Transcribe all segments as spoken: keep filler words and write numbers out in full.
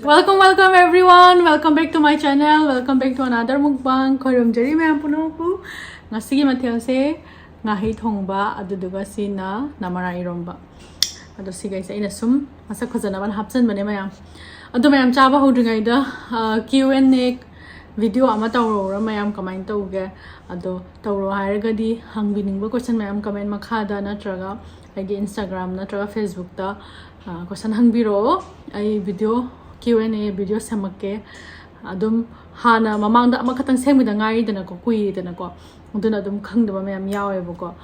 Welcome, welcome everyone. Welcome back to my channel. Welcome back to another mukbang. ꯈꯣꯏꯔꯝꯖꯔꯤ ꯃꯌꯥꯝ ꯄꯨꯝꯅꯃꯛꯄꯨ꯫ ꯉꯁꯤꯒꯤ ꯃꯊꯦꯜꯁꯦ ꯉꯥꯍꯩ ꯊꯣꯡꯕ, ꯑꯗꯨꯗꯨꯒ ꯁꯤꯅ ꯅꯃꯔꯥ ꯏꯔꯣꯝꯕ꯫ ꯑꯗꯣ ꯁꯤꯈꯩꯁꯦ ꯑꯩꯅ ꯁꯨꯝ ꯃꯁꯛ ꯐꯖꯅꯕꯅ ꯍꯥꯞꯆꯤꯟꯕꯅꯦ ꯃꯌꯥꯝ꯫ ꯑꯗꯣ ꯃꯌꯥꯝ ꯆꯥꯕ ꯍꯧꯗ꯭ꯔꯤꯉꯩꯗ, ꯑ, Q and A video ꯑꯃ ꯇꯧꯔꯛꯎꯔꯥ ꯃꯌꯥꯝ, ꯀꯃꯥꯏꯅ ꯇꯧꯒꯦ? ꯑꯗꯣ ꯇꯧꯔꯣ ꯍꯥꯏꯔꯒꯗꯤ ꯍꯪꯕꯤꯅꯤꯡꯕ question ꯃꯌꯥꯝ comment ꯃꯈꯥꯗ ꯅꯠꯇ꯭ꯔꯒ ꯑꯩꯒꯤ Instagram ꯅꯠꯇ꯭ꯔꯒ Facebookꯇ, ꯑ, question ꯍꯪꯕꯤꯔꯛꯑꯣ꯫ ꯑꯩ video Q and A video ꯁꯦꯝꯃꯛꯀꯦ꯫ ꯑꯗꯨꯝ ꯍꯥꯟꯅ ꯃꯃꯥꯡꯗ ꯑꯃꯈꯛꯇꯪ ꯁꯦꯝꯈꯤꯗ ꯉꯥꯏꯔꯤꯗꯅꯀꯣ, ꯀꯨꯏꯔꯤꯗꯅꯀꯣ, ꯑꯗꯨꯅ ꯑꯗꯨꯝ ꯈꯪꯗꯕ ꯃꯌꯥꯝ ꯌꯥꯎꯋꯦꯕꯀꯣ꯫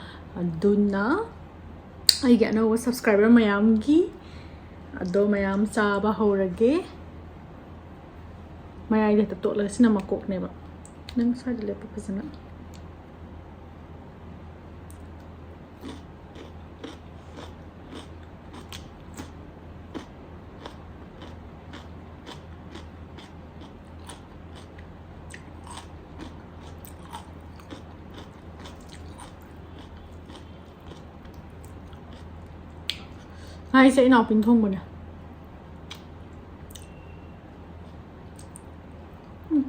ꯑꯗꯨꯅ ꯑꯩꯒꯤ ꯑꯅꯧꯕ subscriber ꯃꯌꯥꯝꯒꯤ ꯑꯗꯣ ꯃꯌꯥꯝ ꯆꯥꯕ ꯍꯧꯔꯒꯦ꯫ ꯃꯌꯥꯏꯗ ꯍꯦꯛꯇ ꯇꯣꯠꯂꯒ, ꯁꯤꯅ ꯃꯀꯣꯛꯅꯦꯕ꯫ ꯅꯪ ꯁ꯭ꯋꯥꯏꯗ ꯂꯦꯞꯄꯨ ꯐꯖꯅ꯫ ꯉꯥꯍꯩꯁꯦ ꯏꯅꯥꯎꯄꯤꯅ ꯊꯣꯡꯕꯅꯦ꯫ ꯎꯝ꯫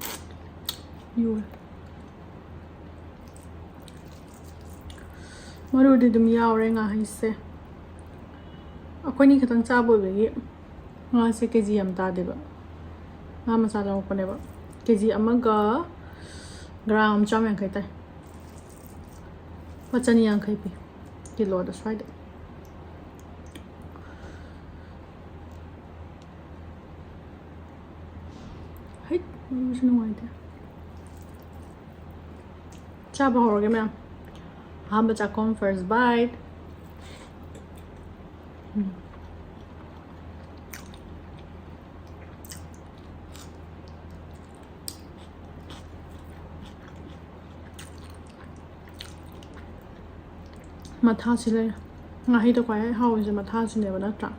ꯌꯣꯜꯂꯦ꯫ ꯃꯔꯨꯗꯤ ꯑꯗꯨꯝ ꯌꯥꯎꯔꯦ ꯉꯥꯍꯩꯁꯦ꯫ ꯑꯩꯈꯣꯏꯅꯤ ꯈꯛꯇꯪ ꯆꯥꯕ ꯑꯣꯏꯕꯒꯤ ꯉꯥꯁꯦ ꯀꯦ ꯖꯤ ꯌꯥꯝ ꯇꯥꯗꯦꯕ꯫ ꯉꯥ ꯃꯆꯥ ꯂꯧꯔꯛꯄꯅꯦꯕ꯫ ꯀꯦ ꯖꯤ ꯑꯃꯒ ꯒ꯭ꯔꯥꯝ ꯆꯥꯝ ꯌꯥꯡꯈꯩ ꯇꯥꯏ꯫ ꯂꯨꯄꯥ ꯆꯅꯤ ꯌꯥꯡꯈꯩ ꯄꯤ꯫ ꯀꯤꯂꯣꯗ ꯁ꯭ꯋꯥꯏꯗ꯫ ꯍꯩꯠ, ꯃꯔꯨꯁꯨ ꯅꯨꯡꯉꯥꯏꯇꯦ꯫ ꯆꯥꯕ ꯍꯧꯔꯒꯦ ꯃꯌꯥꯝ꯫ ꯑꯍꯥꯟꯕ ꯆꯥꯛꯈꯣꯝ, first bite꯫ ꯎꯝ꯫ ꯃꯊꯥꯁꯤ ꯂꯩꯔꯦ꯫ ꯉꯥꯍꯩꯗ ꯈ꯭ꯋꯥꯏ ꯍꯥꯎꯔꯤꯁꯦ ꯃꯊꯥꯁꯤꯅꯦꯕ, ꯅꯠꯇ꯭ꯔꯥ?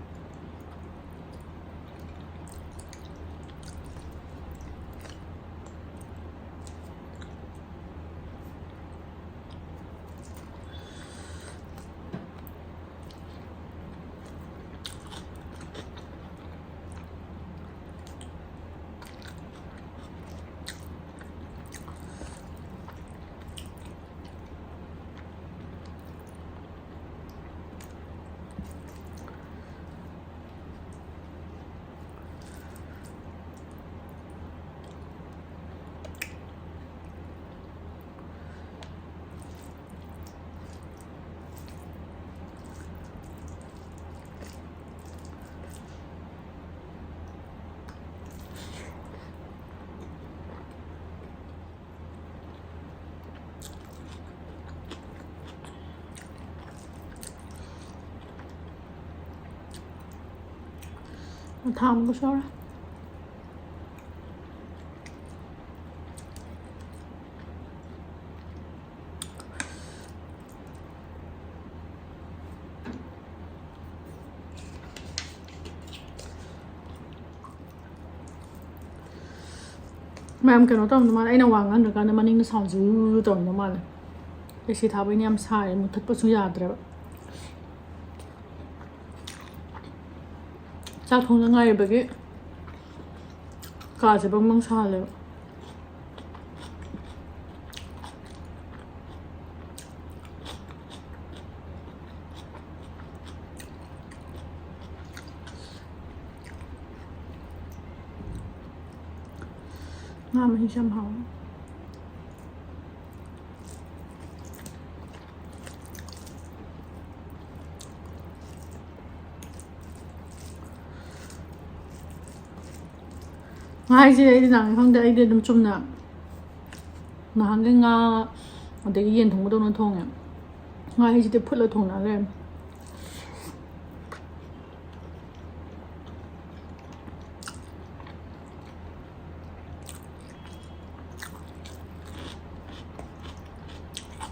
ꯊꯥ ꯑꯃꯨꯛꯀꯁꯨ ꯌꯥꯎꯔꯦ꯫ ꯃꯌꯥꯝ ꯀꯩꯅꯣ ꯇꯧꯔꯝꯗꯧ ꯃꯥꯜꯂꯦ, ꯑꯩꯅ ꯋꯥ ꯉꯥꯡꯗ꯭ꯔꯀꯥꯟꯗ ꯃꯅꯤꯡꯗ ꯁꯥꯎꯟꯁꯦ ꯎ ꯇꯧꯔꯝꯗꯧ ꯃꯥꯜꯂꯦ꯫ ꯑꯦ ꯁꯤ ꯊꯥꯕꯩꯅꯦ, ꯌꯥꯝ ꯁꯥꯔꯦ, ꯃꯨꯊꯠꯄꯁꯨ ꯌꯥꯗ꯭ꯔꯦꯕ꯫ ꯆꯥꯛ ꯊꯣꯡꯗ ꯉꯥꯏꯔꯤꯕꯒꯤ ꯀꯥꯁꯦ ꯕꯪ ꯕꯪ ꯁꯥꯍꯜꯂꯦꯕ꯫ ꯉꯥ ꯃꯍꯤꯁꯦ ꯌꯥꯝ ꯍꯥꯎꯋꯦ꯫ ꯉꯥ ꯍꯥꯏꯁꯦ ꯑꯩꯗꯤ ꯅꯍꯥꯟ ꯈꯪꯗꯦ, ꯑꯩꯗꯤ ꯑꯗꯨꯝ ꯆꯨꯝꯅ ꯅꯍꯥꯟꯈꯩ ꯉꯥ ꯑꯗꯒꯤ ꯌꯦꯟ ꯊꯣꯡꯕꯗꯧꯅ ꯊꯣꯡꯉꯦ꯫ ꯉꯥ ꯍꯥꯏꯁꯤꯗꯤ ꯐꯨꯠꯂ ꯊꯣꯡꯅ ꯂꯩꯔꯝꯃꯦ꯫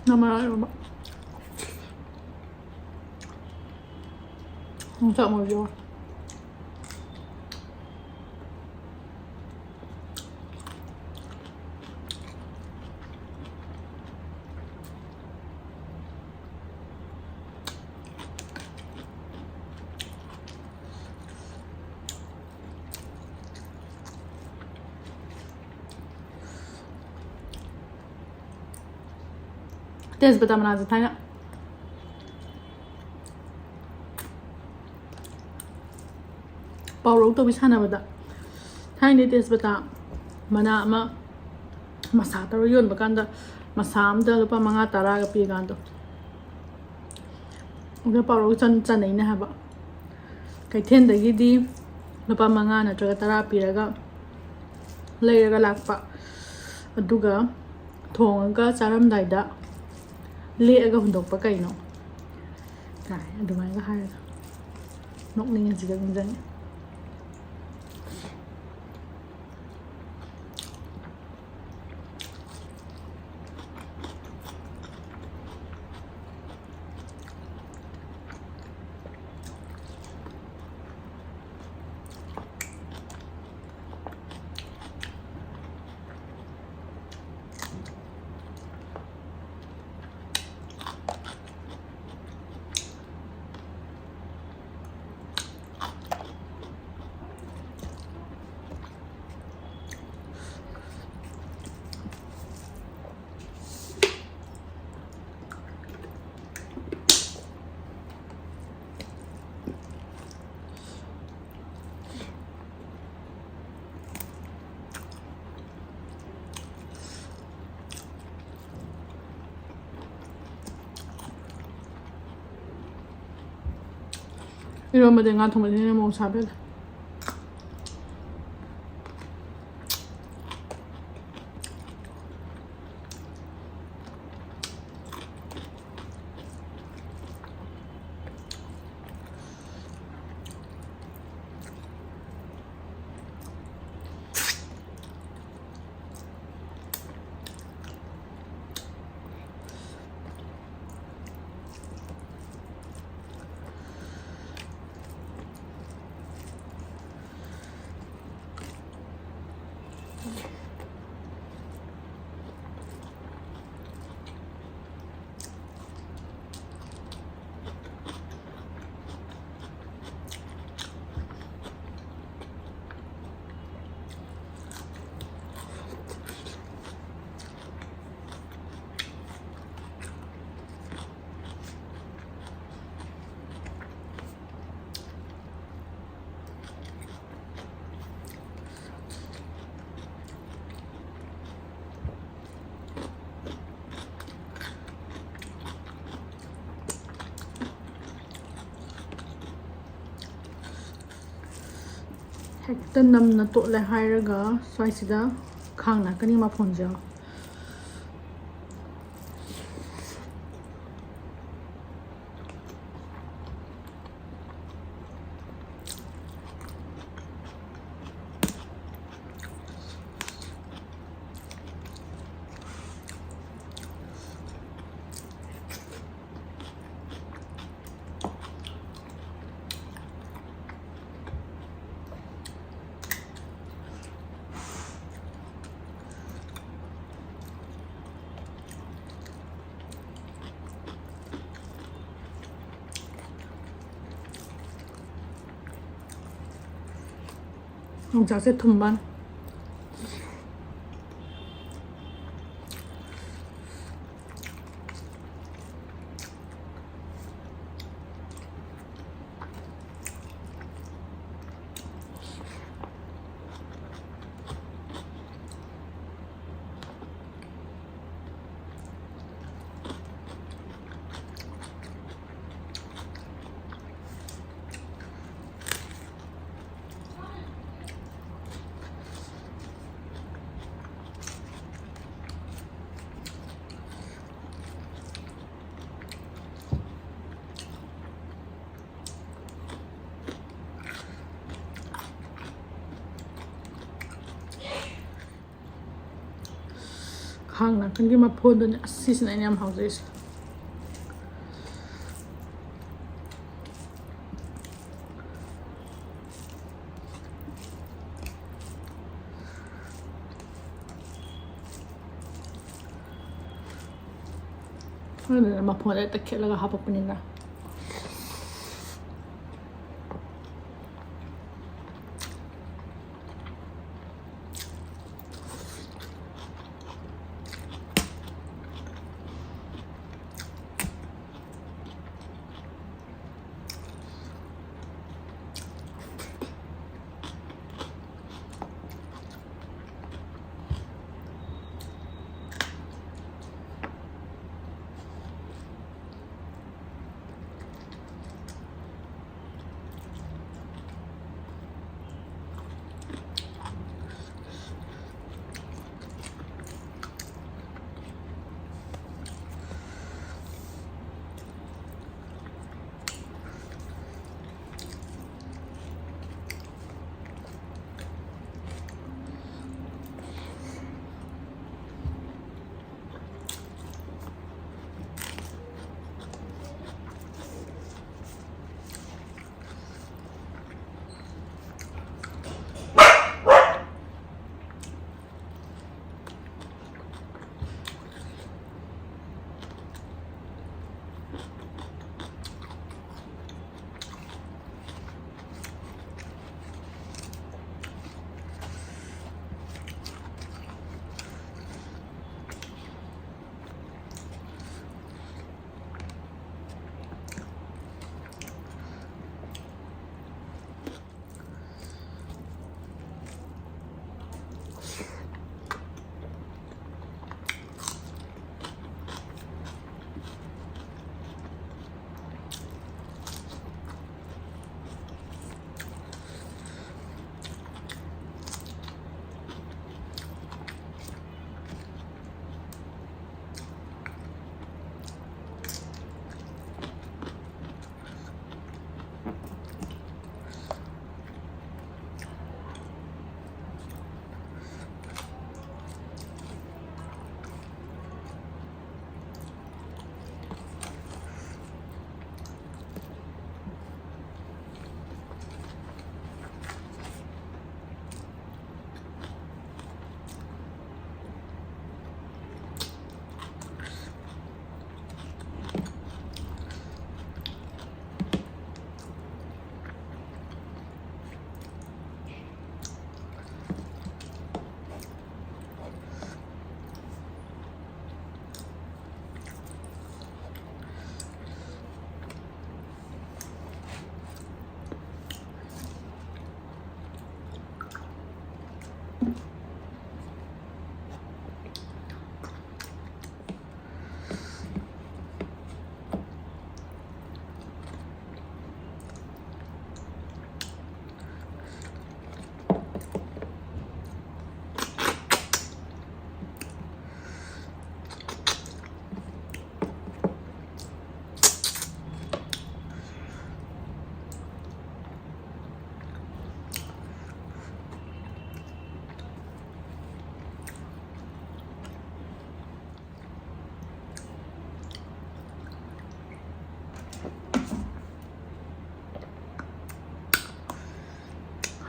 ꯅꯃꯥ ꯌꯣꯟꯕ꯫ ꯌꯣꯡꯆꯥꯛ ꯃꯔꯨꯁꯦ ꯌꯦꯡꯉꯣ꯫ ꯇꯦꯖꯄꯇꯥ ꯃꯅꯥꯁꯦ ꯊꯥꯏꯅ ꯄꯥꯎꯔꯧ ꯇꯧꯕꯤ ꯁꯥꯟꯅꯕꯗ, ꯊꯥꯏꯅꯗꯤ ꯇꯦꯖꯄꯇꯥ ꯃꯅꯥ ꯑꯃ ꯃꯁꯥ ꯇꯧꯔ ꯌꯣꯟꯕ ꯀꯥꯟꯗ, ꯃꯁꯥ ꯑꯝꯗ ꯂꯨꯄꯥ ꯃꯉꯥ ꯇꯔꯥꯒ ꯄꯤ ꯀꯥꯟꯗꯣ, ꯑꯗꯨ ꯄꯥꯎꯔꯧ ꯆꯟ-, ꯆꯟꯅꯩꯅꯦ ꯍꯥꯏꯕ꯫ ꯀꯩꯊꯦꯜꯗꯒꯤꯗꯤ ꯂꯨꯄꯥ ꯃꯉꯥ ꯅꯠꯇ꯭ꯔꯒ ꯇꯔꯥ ꯄꯤꯔꯒ ꯂꯩꯔꯒ ꯂꯥꯛꯄ, ꯑꯗꯨꯒ ꯊꯣꯡꯉꯒ ꯆꯥꯔꯝꯗꯥꯏꯗ ꯂꯦꯛꯑꯒ ꯍꯨꯟꯗꯣꯛꯄ ꯀꯩꯅꯣ ꯀꯥꯏ ꯑꯗꯨꯃꯥꯏꯅ ꯍꯥꯏꯔꯒ ꯅꯣꯛꯅꯤꯡꯉꯦ, ꯍꯧꯖꯤꯛꯇ ꯅꯤꯡꯁꯤꯡꯉꯦ꯫ ꯏꯔꯣꯟꯕꯗꯤ ꯉꯥ ꯊꯣꯡꯕꯁꯤꯅ ꯍꯦꯟꯅ ꯃꯑꯣꯡ ꯁꯥꯕ ꯍꯦꯜꯂꯦ꯫ ꯍꯦꯛꯇ ꯅꯝꯅ ꯇꯣꯠꯂꯦ ꯍꯥꯏꯔꯒ ꯁ꯭ꯋꯥꯏꯁꯤꯗ ꯈꯥꯡ ꯅꯥꯀꯅꯤ ꯃꯐꯣꯟꯁꯦ ꯌꯦꯡꯉꯣ꯫ ꯌꯣꯡꯆꯥꯛꯁꯦ ꯊꯨꯝꯕ꯫ ꯈꯥꯡ ꯅꯥꯀꯟꯒꯤ ꯃꯐꯣꯟꯗꯨꯅꯦ꯫ ꯑꯁ, ꯁꯤꯁꯤꯅ ꯑꯩꯅ ꯌꯥꯝ ꯍꯥꯎꯖꯩꯁꯦ꯫ ꯑꯗꯨꯅ ꯃꯐꯣꯟꯗ ꯍꯦꯛꯇ ꯈꯦꯠꯂꯒ ꯍꯥꯞꯄꯛꯄꯅꯤꯅ꯫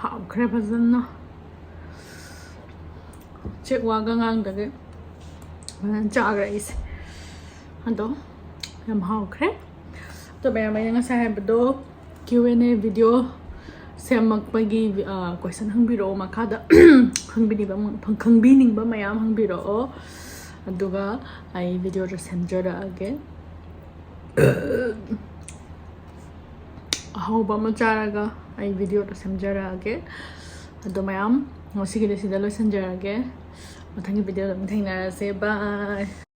ꯍꯥꯎꯈ꯭ꯔꯦ ꯐꯖꯅ꯫ ꯆꯦꯛ ꯋꯥꯒ ꯉꯥꯡꯗꯒꯩ ꯐꯖꯅ ꯆꯥꯈ꯭ꯔꯦ ꯑꯩꯁꯦ꯫ ꯑꯗꯣ ꯌꯥꯝ ꯍꯥꯎꯈ꯭ꯔꯦ꯫ ꯑꯗꯣ ꯃꯌꯥꯝ, ꯑꯩꯅ ꯉꯁꯥꯏ ꯍꯥꯏꯕꯗꯣ, Q and A video ꯁꯦꯝꯃꯛꯄꯒꯤ, ꯑ, question ꯍꯪꯕꯤꯔꯛꯑꯣ ꯃꯈꯥꯗ꯫ ꯈꯪꯕꯤꯅꯤꯡꯕ, ꯈꯪꯕꯤꯅꯤꯡꯕ ꯃꯌꯥꯝ ꯍꯪꯕꯤꯔꯛꯑꯣ, ꯑꯗꯨꯒ ꯑꯩ videoꯗꯣ ꯁꯦꯝꯖꯔꯛꯑꯒꯦ꯫ ꯑꯍꯥꯎꯕ ꯑꯃ ꯆꯥꯔꯒ ꯑꯩ videoꯗꯣ ꯁꯦꯝꯖꯔꯛꯑꯒꯦ꯫ ꯑꯗꯣ ꯃꯌꯥꯝ, ꯉꯁꯤꯒꯤꯗꯤ ꯁꯤꯗ ꯂꯣꯏꯁꯤꯟꯖꯔꯒꯦ꯫ ꯃꯊꯪꯒꯤ videoꯗ ꯑꯃꯨꯛ ꯊꯦꯡꯅꯔꯁꯦ꯫ Bye꯫